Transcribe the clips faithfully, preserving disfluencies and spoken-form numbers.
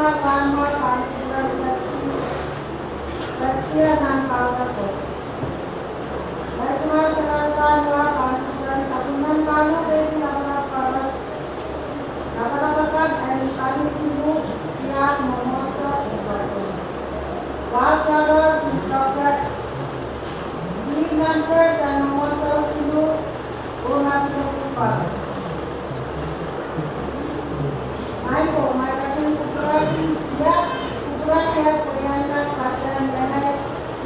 Pahn mwahu pahn sukren peki, peki nan kaunop. Lehdi mwahu sarawi pahn mwahu pahn sukren sapwellimen kaunop, peki lapalap koaros. Lapalap akan en pali siluh, tiahk, mwomwohdiso, oh patohwan. Wahu tohrohr, instructor, serial numbers en mwomwohdiso siluh, oh nan peki koaros. Maing ko, ma I ketin kupwurki, ia, kupwurki ia pwe I en kak patehng menet,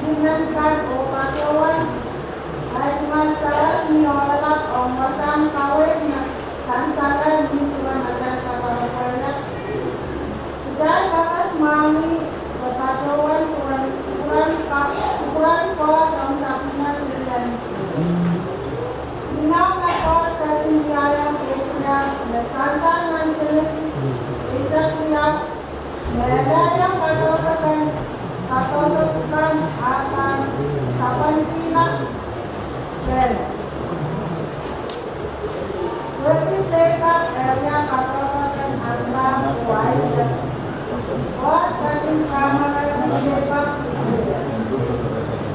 ihmw kan oh patohwan, ahi tungoal sawas ni oaralap ong wasahn kaweid me sansal ni duwen atail kadarepwehla. Kitail koaros mwahngih, se patohwan duwen kupwuren ka-, kupwuren Koht ong sapwellime seri en Israel. Inou me Koht ketin wiahiong Abraham, me sansal nan Genesis eisek riau, me alehiong kadaudok kan, kadaudok kan, ah pahn sapwandihla. Well, pwehki Seikop e wia kadaudok en Abraham oh Aisek, Koht ketin kamwakele Seikop Israel.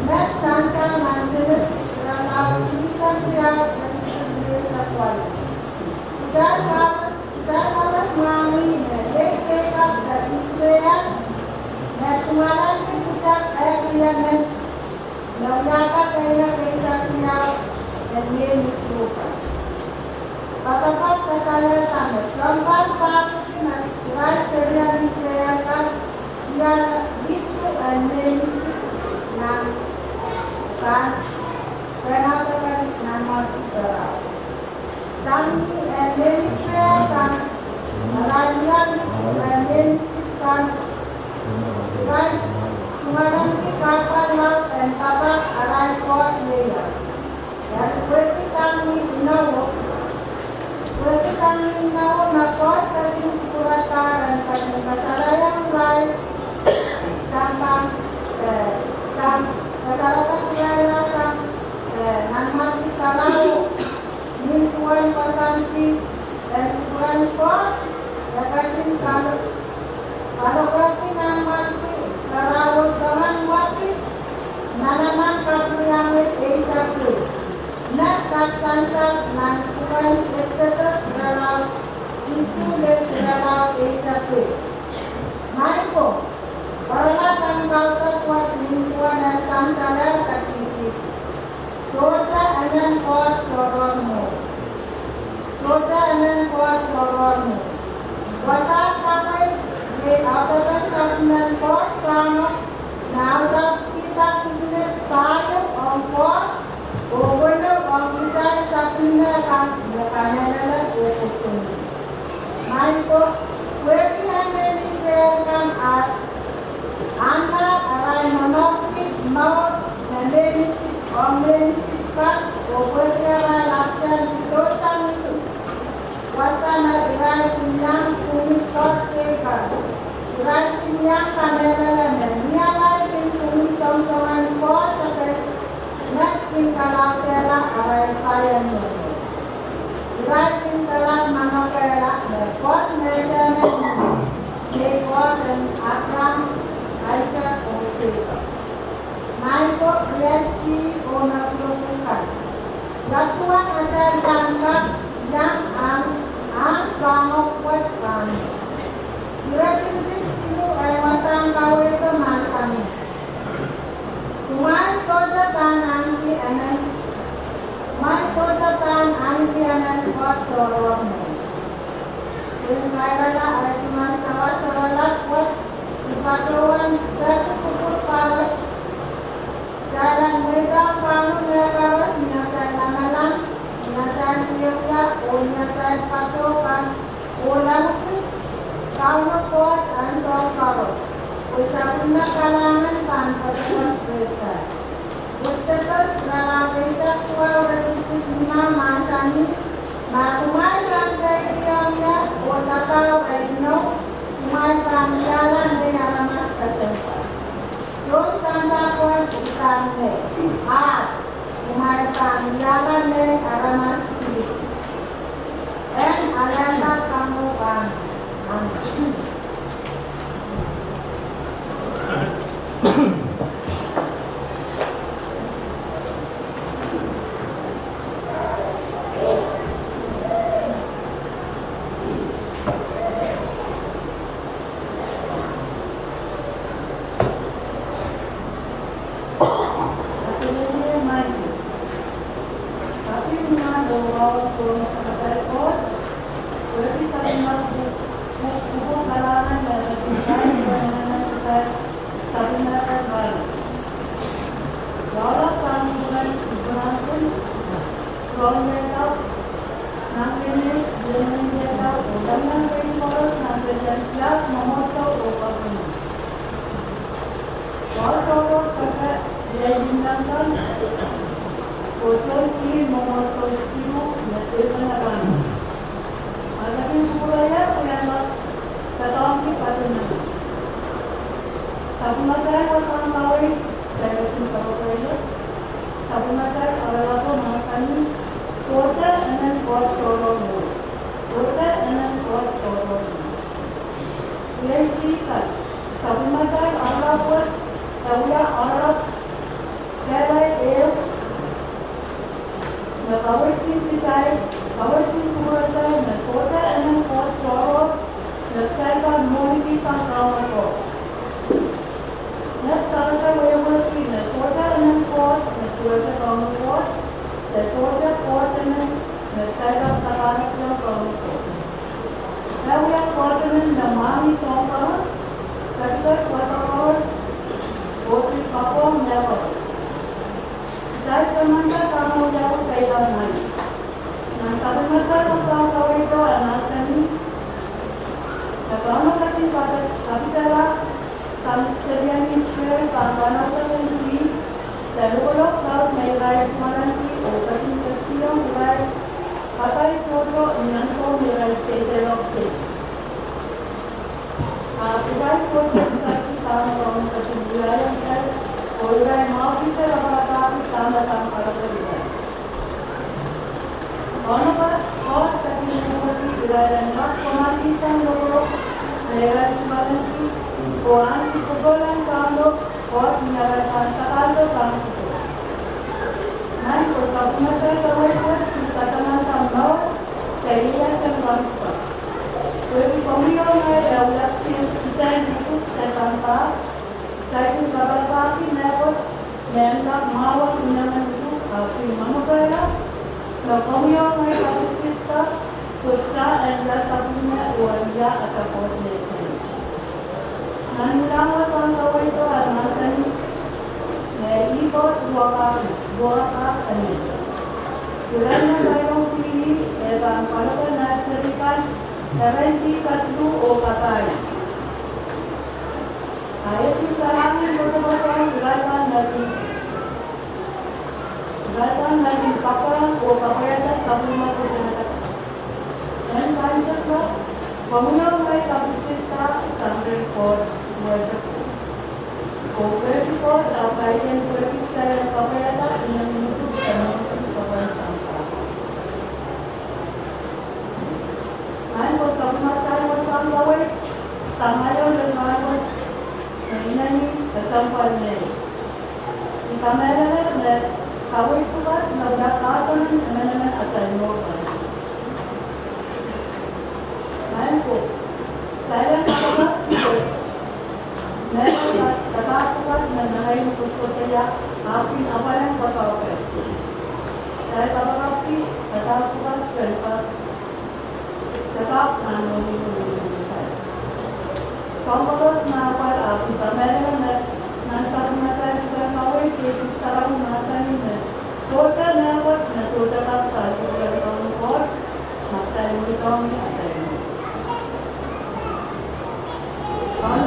Met sansal nan Genesis irelaud silihsek riau, iretikitik rieisek waluh. Kitail koaros, kitail koaros mwahngih me iei Seikop de Israel, me tungoalenki pwutak ehk riemen, me wiahda keinek eisek riau, en mehn Ipru kan. Poapoaked kasalehda me sounpar pahkotih me irail serien Israel kan, wiahla Ipru en mehn Isip nan pahn, pehn audepen Nanmwarki Pharao. Sang ni en mehn Israel kan, arail wiahla Ipru en mehn Isip kan, irail tungoalenki kahpwal laud en papah arail koht ieias. Eri pwehki sang ni inowo, pwehki sang ni inowo me Koht ketin kupwuradahr en ketin kasalehiong irail sang pahn, eh, sang, kasalehda irail sang, eh, Nanmwarki Pharao, ni duwen koasoandi en kupwuren Koht, e ketin kal-, kalokolki Nanmwarki Pharao soangen wadi, manaman kapwuriamwei eisek ehu. Met kak sansal nan pwuken Exodus irelaud isuh lel irelaud eisek ehu. Maing ko, oaralap en kaudok wet nin duwen e sansalehr katihtihdi. Sohte emen Koht tohrohr mwo. Sohte emen Koht tohrohr mwo. Wasahn kaweid, iei audepen sapwellimen Koht Pahngo, me audaudkihda kisinlikou ong Koht, oh weneu ong kitail sapwellime kan me kamehlele oh kosonned. Maing ko, pwehki en mehn Israel kan ar, anahn arail momour ki mour me mehn Isip ong mehn Isip kan, oh pwehki arail apwtehn pidosang Isip, wasa me irail kin iang pwuhng Koht kei kan. Irail kin iang kamehlele me ni arail kin pwuhng soangsoangen Koht kei, met kin kalaudehla arail pai en mour. Irail kin kalap manokehla me Koht me emen, iei Koht en Apraam, Aisek oh Seikop. Maing ko, riei sihs oh me pwurupwur kan. Ia duwen atail pahn kak iang ahn, ahn Pahngo wet pahn. Iretikitik siluh en wasahn kaweido mahsanih: Kumwail sohte pahn ahneki emen, kumwail sohte pahn ahneki emen Koht tohrohr mwo. Kin kairala ahi tungoal sawas oaralap wet, ni patohwan peki kupwur koaros. Kitail en mweidohng Kauno mehkoaros ni atail lamalam, ni atail wiewia, oh ni atail patohwan, oh lamalam ki Kauno Koht ansou koaros, pwe sapwellime kalahngan pahn poatopoat rehtail. Exodus irelaud eisek duwau, iretikitik limau mahsanih: Ma kumwail pahn peikiong ie oh takau ei inou, kumwail pahn wiahla nei aramas kesempwal. Tohn sampah pwon uhdahn me, ahd, kumwail pahn wiahla nei aramas kis. En alehda Kauno pahn, amen. Sounkoaros, ketiket wasa koaros, oh pil kapohng mehkoaros. Kitail tamanda dahme wiawi keieu nan. Nan sapwellimatail wasahn kaweid o e mahsanih, me Kauno ketin kapit-, kapitala sang serien Israel pahn kanaukawien pwihn, de lokolok laud me irail tungoalenki oh ketin ketikihong irail kapai tohto ni ansou me irail seiseilong seli. Ahpw irail sohte kisakki dahme Kauno ketin wiahiong irail, oh irail mwahukihte raparapahki dahme pahn kalokolih irail. Kauno Koht ketin mwohmwohdi irail en kak komourkihsang lokolok me irail tungoalenki, oh ahneki popohl en Kauno Koht ni arail pahn sakahdo pahn kupwur. Maing ko, sapwellimatail kaweid wet pil katamanda mour de ieias en wahnpoaron. Pwehki komwi oh ngehi wiahla kisehn uhdahn de sampah, kitail pil raparapahki mehkot me en kak mwahu ong inemen uhdahn, ahpw pil mwomwkihla me komwi oh ngehi kapikipikda, pwe kitail en wia sapwellime oh en wia atail Koht mehlel. Nan Psalm wasahn kaweid o e mahsanih me ih Koht luwakahk, luwakahk emen. Irail me kairohngki ih, e pahn kalokolih nah seri kan, erein dih kasiluh oh kapai. A e pil kalahngan koasoakoasoan irail kan me kin, irail kan me kin kapwaiada, oh kapwaiada sapwellime kosonned akan. En pahntekla, komwi oh ngehi kapikipikda sang rehn Koht, wehwehki Koht. Oh pwehki Koht, ahpw kaidehn pwehki kitail en kapwaiada inemen uhdahn de mwomwohdi kapwaiada sampah. Maing ko, sapwellimatail wasahn kaweid, sang aio lel rahnwet, me inenen kesempwal me I kamehlele me kaweid pwukat me pahn kasongosong emenemen atail mour kan. Maing ko, kitail en kapakap, me pahn, kapakap pwukat me nangain koasoakoasoia, ahpw kin apwal en kapakap. Kitail kapakapki, kapakap pwukat, pwukat. Kapakap nan mohngiong en kitail. Soahng koaros me apwal, ahpw I kamehlele me nan sapwellimatail pwuhken kaweid, Pwuhk Sarawi mahsanih me sohte mehkot me sohte kak salongala Kauno Koht, ma kitail mweidohng atail mour. Kauno